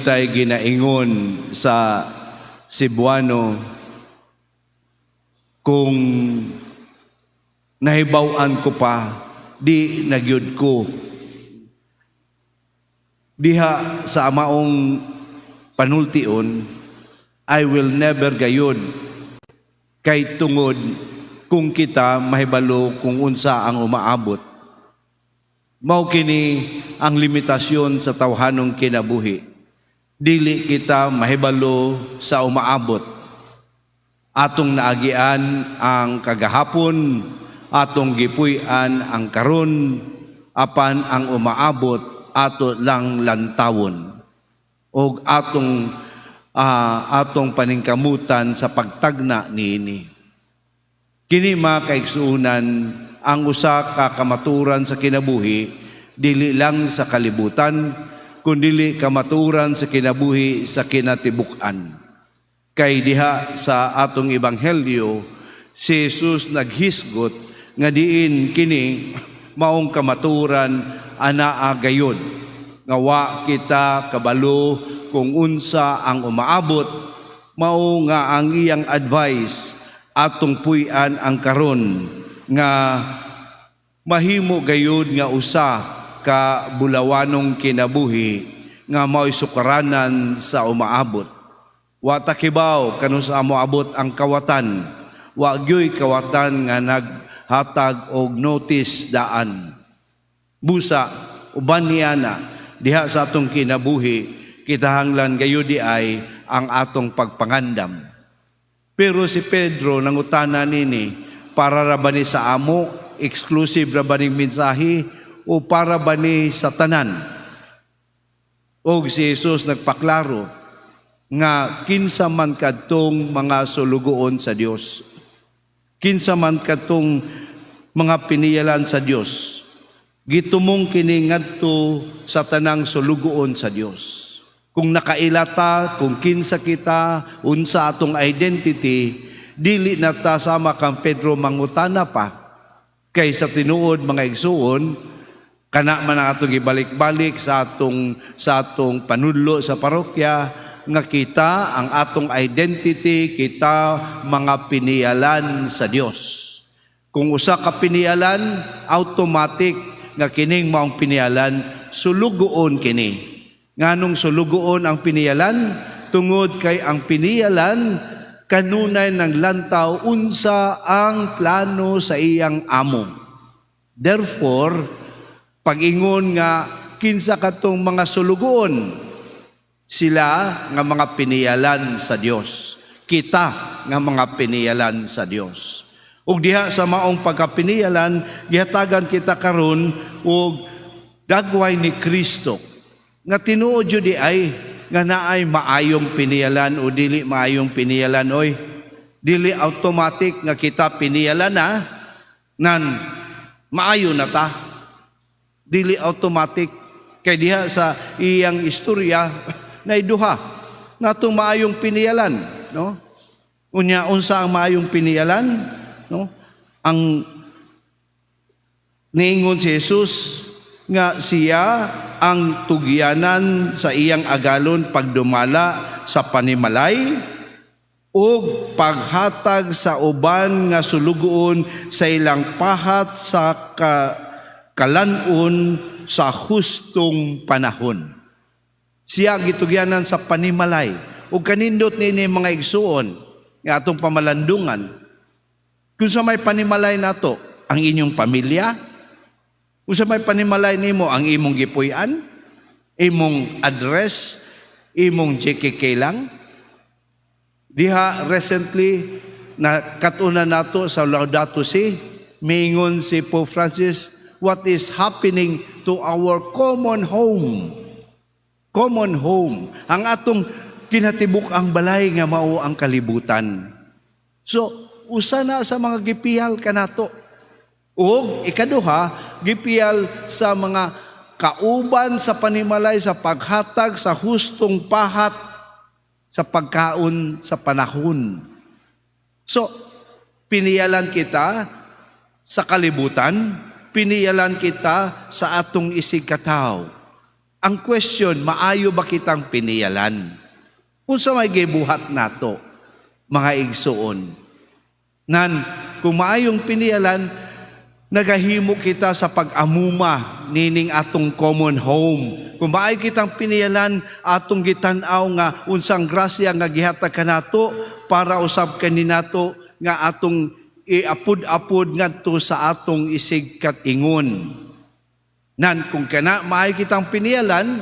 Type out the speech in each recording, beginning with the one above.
Tay ginaingon sa Cebuano, "Kung nahibaw-an ko pa, di na gyud ko." Diha sa maong panultion, I will never gayud, kay tungod kung kita mahibalo kung unsa ang umaabot. Mao kini ang limitasyon sa tawhanong kinabuhi. Dili kita mahibalo sa umaabot. Atong naagian ang kagahapon, atong gipuy-an ang karon, apan ang umaabot ato lang lantawon og atong paningkamutan sa pagtagna niini. Kini, mga kaigsuonan, ang usa ka kamaturan sa kinabuhi, dili lang sa kalibutan kundili kamaturan sa kinabuhi sa kinatibuk-an. Kay diha sa atong ebanghelyo, si Jesus naghisgot nga diin kini maong kamaturan anaa gayod nga wa kita kabalo kung unsa ang umaabot. Mao nga ang iyang advice, atong puy-an ang karon nga mahimo gayud nga usa ka bulawanong kinabuhi nga mao'y sukaranan sa umaabot. Wa ta kibaw kanus-a moabot ang kawatan. Wa gyoy kawatan nga naghatag og notice daan. Busa uban niya na diha sa atong kinabuhi, kinahanglan gayud di ay ang atong pagpangandam. Pero si Pedro nangutana nini, para ra ba ni sa amo, exclusive ra ba ning mensahe o para ba ni sa tanan? Og si Jesus nagpaklaro nga kinsa man kadtong mga sulugoon sa Dios. Kinsa man kadtong mga piniyalan sa Dios. Gitumong kini ngadto sa tanang sulugoon sa Dios. Kung nakaila ta kung kinsa kita, unsa atong identity, dili na ta sama kang Pedro mangutana pa. Kay sa tinuod, mga igsuon, kana man ang atong ibalik-balik sa atong panudlo sa parokya nga kita, ang atong identity, kita mga piniyalan sa Dios. Kung usa ka piniyalan, automatic nga kining maong piniyalan sulugoon kini. Nganong sulugoon ang piniyalan? Tungod kay ang piniyalan kanunay nang lantaw unsa ang plano sa iyang amo. Therefore, pag-ingon nga kinsa katong mga sulugoon, sila nga mga piniyalan sa Dios. Kita nga mga piniyalan sa Dios. Ug diha sa maong pagkapiniyalan, gihatagan kita karon og dagway ni Kristo. Nga tinuod jud di ay nga naay maayong piniyalan o dili maayong piniyalan oy. Dili automatic nga kita piniyalan na nan maayo na ta. Dili automatic, kay diha sa iyang istorya na duha natong maayong piniyalan, no? Unya, unsa ang maayong piniyalan, no? Ang niingon si Jesus nga siya ang tugyanan sa iyang agalon pagdumala sa panimalay ug paghatag sa uban nga sulugoon sa ilang pahat sa kalanon sa hustong panahon. Siya gitugyanan sa panimalay. Ug kanindot niini, mga igsuon, nga atong pamalandungan. Kung unsa may panimalay nato, ang inyong pamilya, kung unsa may panimalay nimo, ang imong gipuy-an, imong address, imong JKK lang. Diha recently na katunan nato sa Laudato Si, miingon si Pope Francis, what is happening to our common home? Common home. Ang atong kinatibuk ang balay nga mao ang kalibutan. So, usa na sa mga gipiyal kanato. Ug ikaduha, gipiyal sa mga kauban sa panimalay sa paghatag sa hustong pahat sa pagkaon sa panahon. So, piniyalan kita sa kalibutan, piniyalan kita sa atong isigkatawo. Ang question, maayo ba kitang piniyalan? Unsa may gibuhat nato, mga igsuon? Nan, kung maayong piniyalan, nagahimo kita sa pag-amuma nining atong common home. Kung maayo kitang piniyalan, atong gitan-aw nga unsang grasya nga gihatag kanato para usab kaninato nga atong iapod-apod ngadto sa atong isig katingon. Nan kung kana maayo kitang piniyalan,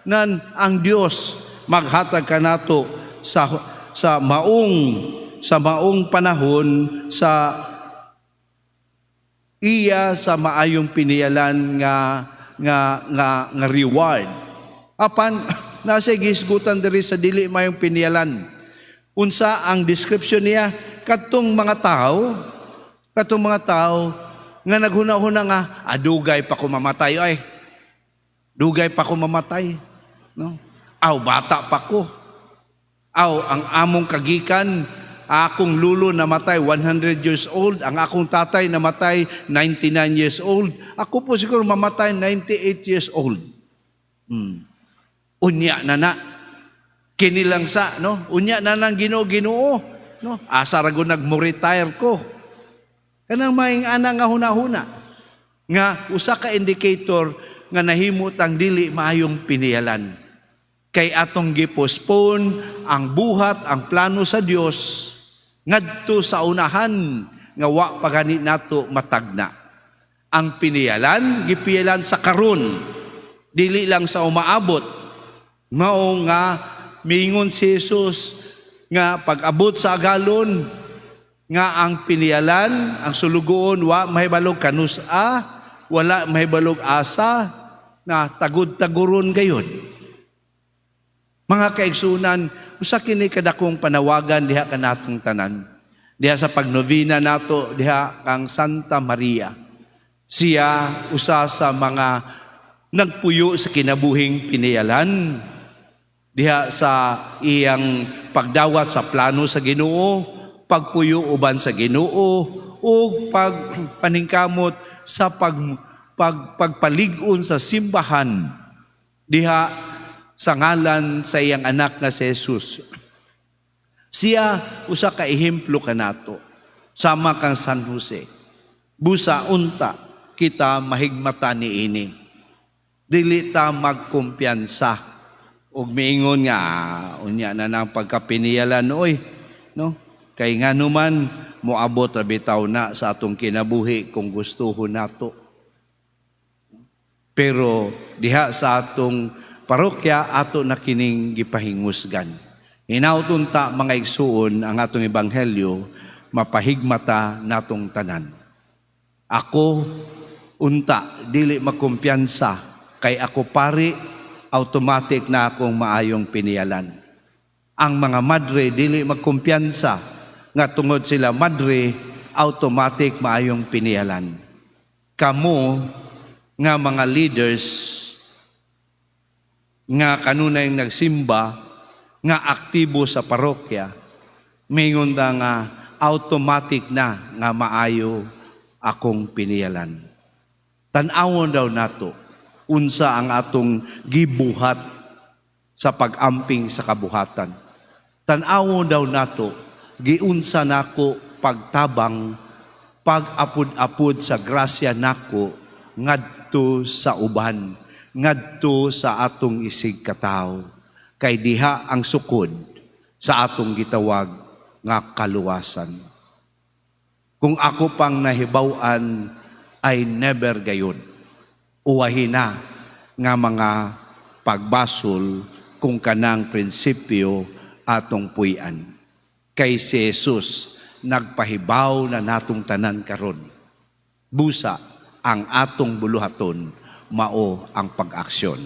nan ang Dios maghatag kanato sa maong panahon sa iya sa maayong piniyalan nga reward. Apan nasa gisgutan diri sa dili maayong piniyalan. Unsa ang description niya? Katong mga tao nga naghuna-huna nga, "Ah, dugay pa ko mamatay ay. Dugay pa ko mamatay." No? "Aw, bata pa ko. Aw, ang among kagikan, akong lulo namatay 100 years old, ang akong tatay namatay 99 years old. Ako po siguro mamatay 98 years old. Unya na na. Kini lang sa, no? Unya na nang Ginoo-Ginoo, no? Asa ra gud nagmo-retire ko." Kanang maing ana nga hunahuna nga usa ka indicator nga nahimo tang dili maayong piniyalan. Kay atong gi-postpone ang buhat, ang plano sa Dios ngadto sa unahan nga wa pa gani nato matagna. Ang piniyalan, gipiyalan sa karon, dili lang sa umaabot. Mao nga miingon si Jesus nga pag-abot sa agalon nga ang piniyalan, ang sulugoon wa mahibalog kanus-a, wala mahibalog asa, na tagud-taguron gayud. Mga kaigsunan, usa kini kadakong panawagan diha kanatong tanan. Diha sa pagnovena nato diha kang Santa Maria. Siya usa sa mga nagpuyo sa kinabuhing piniyalan. Diha sa iyang pagdawat sa plano sa Ginoo, pagpuyo uban sa Ginoo, ug pagpaningkamot sa pagpalig-on sa simbahan diha sa ngalan sa iyang anak nga si Jesus. Siya usa ka ehemplo kanato sama kang San Jose. Busa unta kita mahigmata niini. Dili ta magkumpiyansa ug miingon nga, "Ah, unya na nang pagkapiniyalan oy," no? Kay nganuman moabot ra bitaw na sa atong kinabuhi kung gustuhon nato. Pero diha sa atong parokya, ato na kining gipahingusgan. Hinaut unta, mga igsuon, ang atong ebanghelyo mapahigmata natong tanan. Ako unta dili makumpiyansa kay ako pari, automatic na akong maayong piniyalan. Ang mga madre dili magkumpiyansa nga tungod sila madre, automatic maayong piniyalan. Kamo nga mga leaders nga kanunay nagsimba, nga aktibo sa parokya, mingon ta nga automatic na nga maayo akong piniyalan. Tan-awon daw nato unsa ang atong gibuhat sa pag-amping sa kabuhatan. Tan-awon daw nato giunsa nako pagtabang, pag-apod-apod sa grasya nako ngadto sa uban, ngadto sa atong isig katawo. Kay diha ang sukod sa atong gitawag nga kaluwasan. Kung ako pang nahibaw-an ay never gayon. Uwahi na nga mga pagbasol kung kanang prinsipyo atong puy-an. Kay si Jesus nagpahibaw na natong tanan karon. Busa ang atong buluhaton mao ang pag-aksyon.